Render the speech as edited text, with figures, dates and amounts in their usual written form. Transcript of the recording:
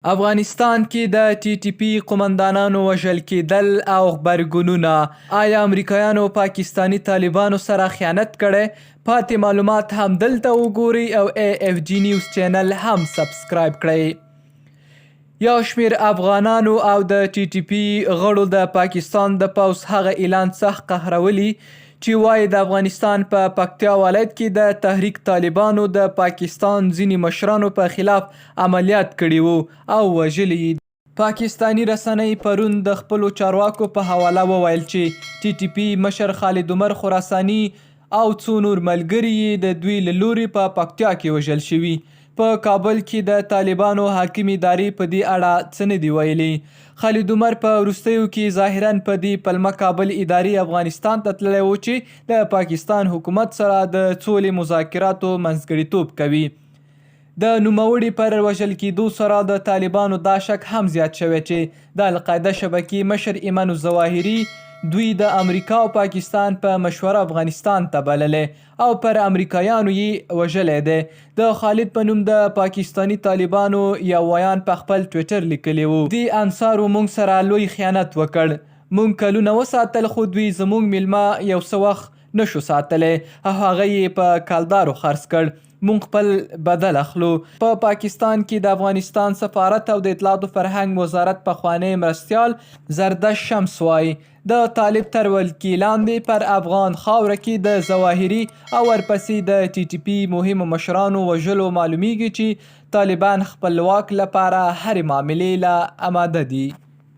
افغانستان کې د ټي ټي پي قومندانانو وژل کېدل او غبرګونونه، آیا امریکایانو پاکستاني طالبانو سره خیانت کړی؟ پاتې معلومات هم دلته وګورئ او ای اف جي نیوز چینل هم سبسکرایب کړئ. یو شمېر افغانانو او د ټي ټي پي غړو د پاکستان د پوځ هغه اعلان سخت قهرولي چې وايي د افغانستان په پکتیا ولایت کې د تحریک طالبانو د پاکستان ځینې مشرانو په خلاف عملیات کړي وو او وژلي یې دي. پاکستاني رسنۍ پرون د خپلو چارواکو په حواله وویل چې ټي ټي پي مشر خالد عمر خراساني او څو نور ملګري یې د دوی له لوري په پکتیا کې وژل شوي. په کابل کې د طالبانو حاکمې ادارې په دې اړه څه نه دي ویلي. خالد عمر په وروستیو کې ظاهراً په دې پلمه کابل ادارې افغانستان ته تللی و چې د پاکستان حکومت سره د سولې مذاکراتو منځګړیتوب کوي. د نوموړي پر وژل کېدو سره د طالبانو دا شک هم زیات شوی چې د القاعده شبکې مشر ایمن الظواهري دوی د امریکا او پاکستان په مشوره افغانستان ته بللی او پر امریکایانو یې وژلی دی. د خالد په نوم د پاکستاني طالبانو یو ویاند په خپل ټویټر لیکلي وو، دې انصارو مونږ سره لوی خیانت وکړ. مونږ کلونه وساتل خو دوی زمونږ میلمه یو څه وخت نه شو ساتلی او هغه یې په کالدارو خرڅ کړ. مونږ خپل بدل اخلو. په پاکستان کې د افغانستان سفارت او د اطلاعاتو فرهنګ وزارت پخوانی مرستیال زردشت شمس وايي، د طالب تر ولکې لاندې پر افغان خاوره کې د ظواهري او ورپسې د ټي ټي پي مهمو مشرانو وژلو معلومیږي چې طالبان خپل واک لپاره هرې معاملې له اماده دي.